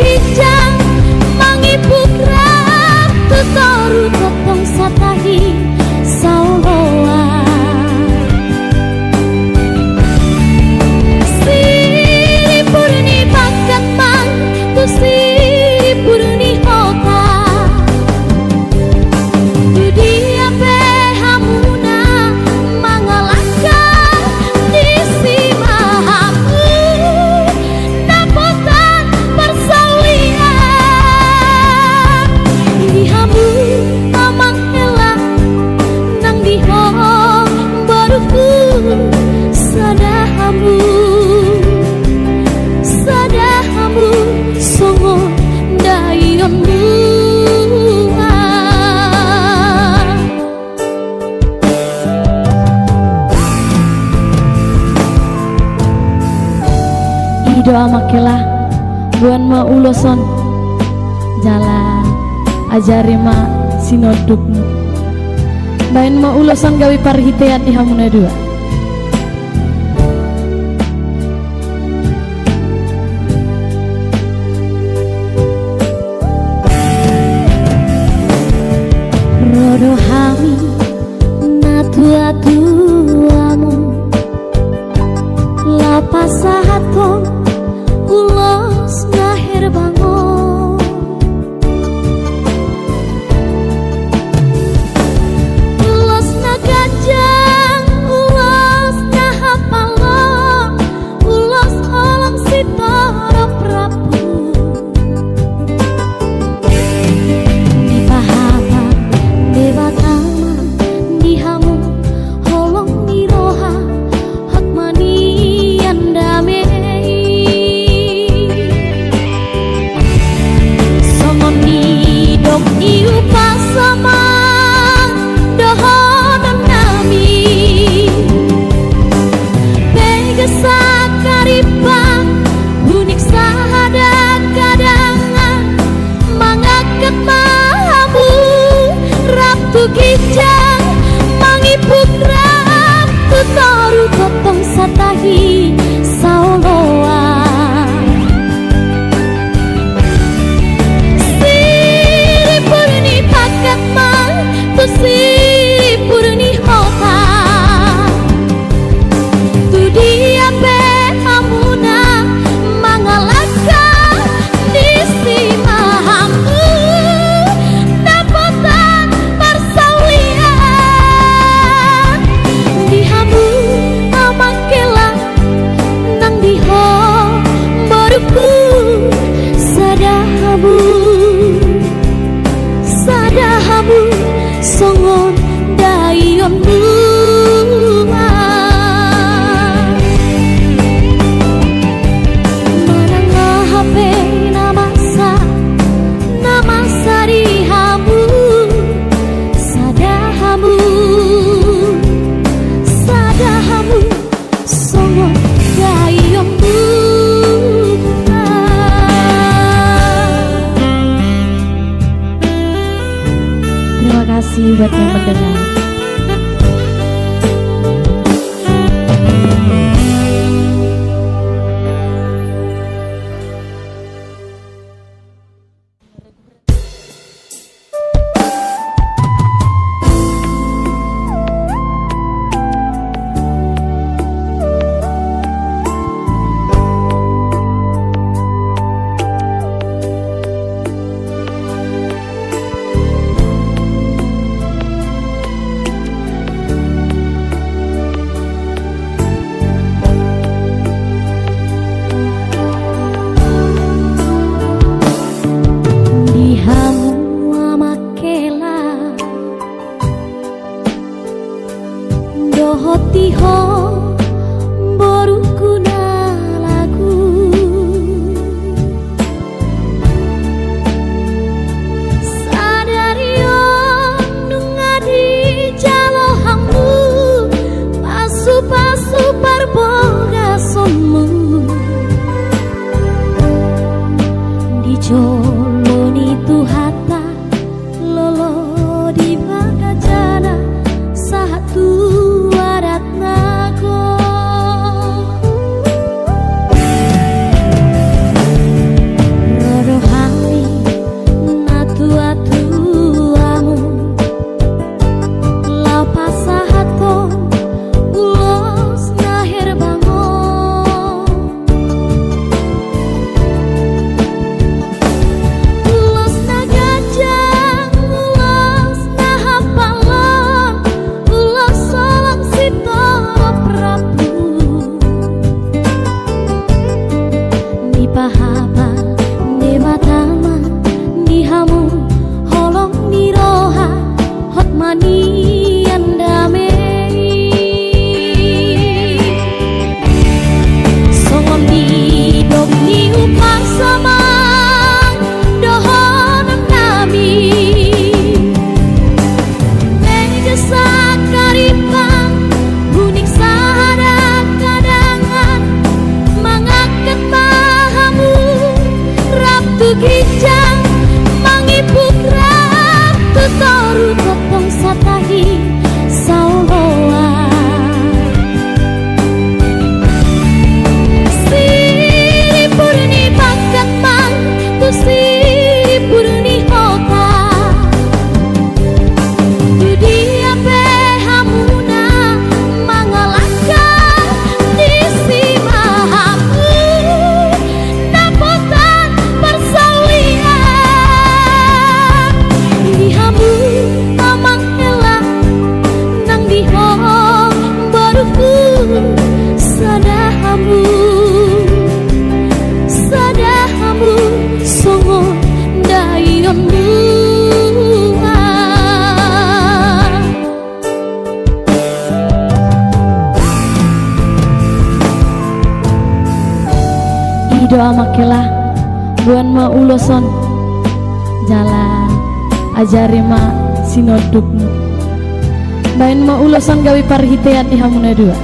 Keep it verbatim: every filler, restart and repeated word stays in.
Ginjang mangipuk rap tu toru tongtong satahi saoloan. Siripur ni bagas ma tu siripur ni hota. Tu dia pe hamuna mangalangka, disi ma hamu dapotan parsaulian. Di hamu amang hela nang di ho boruku, sada hamu, sada hamu songon daion mua. I do amang hela, boan ma ulos on jala ajari ma sinondukmu. Baen ma ulos on gabe parhitean di hamu na dua. Ro do hami natuatuamu laho pasahathon ulos na herbang on. Ulos na ganjang, ulos na hampalo, ulos holong sitorop rambu. Dipahata Debata ma di hamu holong ni roha, hot ma nian dame i. Songon nidok ni umpasa ma dohonon nami. Bege sangkaripa, unik sahadang-hadangan, mangangkat ma hamu rap tu ginjang, mangipuk rap tu toru tongtong satahi saoloan. Siripur ni bagas ma tu siripur ni hota. Tu dia pe hamuna mangalangka, disi ma hamu dapotan parsaulian. Di hamu amang hela nang di ho boruku, sada hamu, sada hamu songon daion mua. Manang aha pe na masa, na masa di hamu, sada hamu, sada hamu songon daion mua. Terima kasih buat yang mendengar. Ginjang mangipuk rap tu toru tongtong satahi saoloan. Siripur ni pangkat ma tu siripur ni hota. Tu dia pe hamuna mangalangka, disi ma hamu dapotan parsaulian. Di hamu amang hela nang di ho boruku, sada hamu, sada hamu songon daion mua. I do amang hela, boan ma ulos on jala ajari ma sinondukmu. Baen ma ulos on gabe parhitean di hamu na dua.